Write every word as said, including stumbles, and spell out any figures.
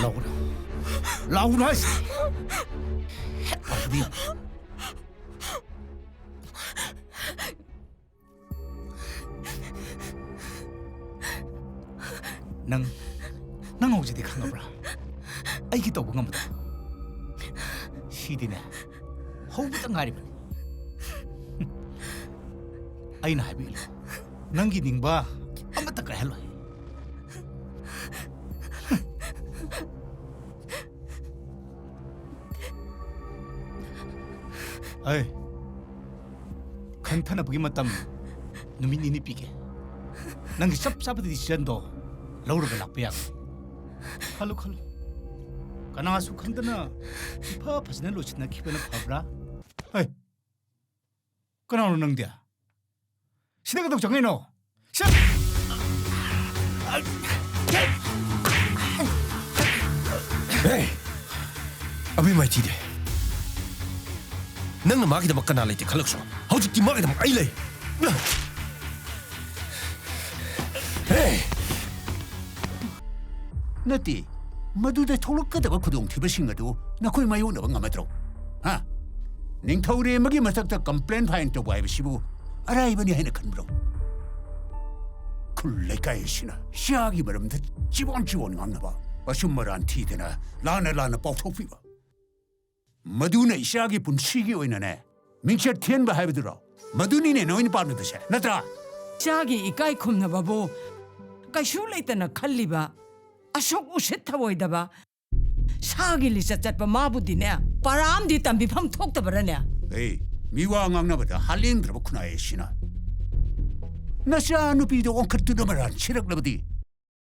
ꯂꯥꯎꯒꯅꯨ꯫ ꯂꯥꯎꯒꯅꯨ ꯍꯥꯏꯁꯤꯅꯤ꯫ ꯍꯦꯛ ꯂꯥꯎꯕꯗꯤ ꯌꯥꯝ ꯅꯪ, ꯅꯪ ꯍꯧꯖꯤꯛꯇꯤ ꯈꯪꯉꯕ꯭ꯔꯥ? ꯑꯩꯒꯤ ꯇꯧꯕ ꯉꯝꯕꯗꯣ꯫ ꯁꯤꯗꯤꯅꯦ, ꯍꯧꯕꯇ ꯉꯥꯏꯔꯤꯕꯅꯤ꯫ ꯑꯩꯅ ꯍꯥꯏꯕ ꯏꯜꯂꯣ꯫ ꯅꯪꯒꯤ ꯅꯤꯡꯕ ꯑꯃꯠꯇ ꯀꯥꯏꯍꯜꯂꯣꯏ꯫ ꯑꯩ ꯈꯟꯊꯅꯕꯒꯤ ꯃꯇꯝ ꯅꯨꯃꯤꯠ ꯅꯤꯅꯤ ꯄꯤꯒꯦ꯫ ꯅꯪꯒꯤ ꯆꯞ ꯆꯥꯕ decisionꯗꯣ ꯂꯧꯔꯒ ꯂꯥꯛꯄ ꯌꯥꯒꯅꯤ꯫ ꯈꯜꯂꯨ, ꯈꯜꯂꯨ꯫ ꯀꯅꯥꯁꯨ ꯈꯪꯗꯅ ꯏꯐ ꯐꯖꯅ ꯂꯣꯏꯁꯤꯟꯅꯈꯤꯕꯅ ꯐꯕ꯭ꯔꯥ? ꯍꯩ, ꯀꯅꯥꯅꯣ ꯅꯪꯗꯤ? ꯁꯤꯗ ꯀꯩꯗꯧ ꯆꯪꯉꯛꯏꯅꯣ? ꯁꯤ-, ꯍꯦ! ꯑꯕꯦꯝꯃ ꯏꯆꯤꯗꯤ꯫ ꯅꯪꯅ ꯃꯥꯒꯤꯗꯃꯛ ꯀꯅꯥ ꯂꯩꯇꯦ ꯈꯜꯂꯛꯁꯨ, ꯍꯧꯖꯤꯛꯇꯤ ꯃꯥꯒꯤꯗꯃꯛ ꯑꯩ ꯂꯩ꯫ ꯍꯦ! ꯅꯠꯇꯦ, ꯃꯗꯨꯗ ꯊꯣꯛꯂꯛꯀꯗꯕ ꯈꯨꯗꯣꯡꯊꯤꯕꯁꯤꯡ ꯑꯗꯨ ꯅꯈꯣꯏ ꯃꯥꯌꯣꯛꯅꯕ ꯉꯝꯃꯗ꯭ꯔꯣ? ꯍꯥ? ꯅꯤꯡꯊꯧꯔꯦꯝꯕꯒꯤ ꯃꯊꯛꯇ complaint file ꯇꯧꯕ ꯍꯥꯏꯕꯁꯤꯕꯨ ꯑꯔꯥꯏꯕꯅꯤ ꯍꯥꯏꯅ ꯈꯟꯕ꯭ꯔꯣ? ꯈꯨꯜ ꯂꯩꯀꯥꯏ ꯑꯁꯤꯅ ꯏꯆꯥꯒꯤ ꯃꯔꯝꯗ ꯆꯤꯕꯣꯟ ꯆꯤꯕꯣꯟ ꯉꯥꯡꯅꯕ, ꯑꯆꯨꯝ ꯑꯔꯥꯟ ꯊꯤꯗꯅ ꯂꯥꯟꯅ ꯂꯥꯟꯅ ꯄꯥꯎꯊꯣꯛꯄꯤꯕ, ꯃꯗꯨꯅ ꯏꯆꯥꯒꯤ ꯄꯨꯟꯁꯤꯒꯤ ꯑꯣꯏꯅꯅꯦ ꯃꯤꯡꯆꯠ ꯊꯤꯍꯟꯕ ꯍꯥꯏꯕꯗꯨꯔꯣ? ꯃꯗꯨꯅꯤꯅꯦ ꯅꯣꯏꯅ ꯄꯥꯝꯂꯤꯕꯁꯦ, ꯅꯠꯇ꯭ꯔꯥ? ꯏꯆꯥꯒꯤ ꯏꯀꯥꯏ ꯈꯨꯝꯅꯕꯕꯨ ꯀꯩꯁꯨ ꯂꯩꯇꯅ ꯈꯜꯂꯤꯕ, ꯑꯁꯨꯛ ꯎꯁꯤꯠ ꯊꯑꯣꯏꯗꯕ, ꯁꯥꯒꯤ ꯂꯤꯆꯠ ꯆꯠꯄ ꯃꯥꯕꯨꯗꯤꯅꯦ ꯄꯔꯥ ꯑꯃꯗꯤ ꯇꯝꯕꯤꯐꯝ ꯊꯣꯛꯇꯕꯔꯅꯦ? ꯑꯦ, ꯃꯤꯋꯥ ꯉꯥꯡꯅꯕꯗ ꯍꯥꯂꯦꯟꯗ꯭ꯔꯕ ꯈꯨꯟꯅꯥꯏ ꯑꯁꯤꯅ ꯅꯆꯥ ꯅꯨꯄꯤꯗ ꯑꯣꯟꯈꯠꯇꯨꯅ ꯃꯔꯥꯟ ꯁꯤꯔꯛꯂꯕꯗꯤ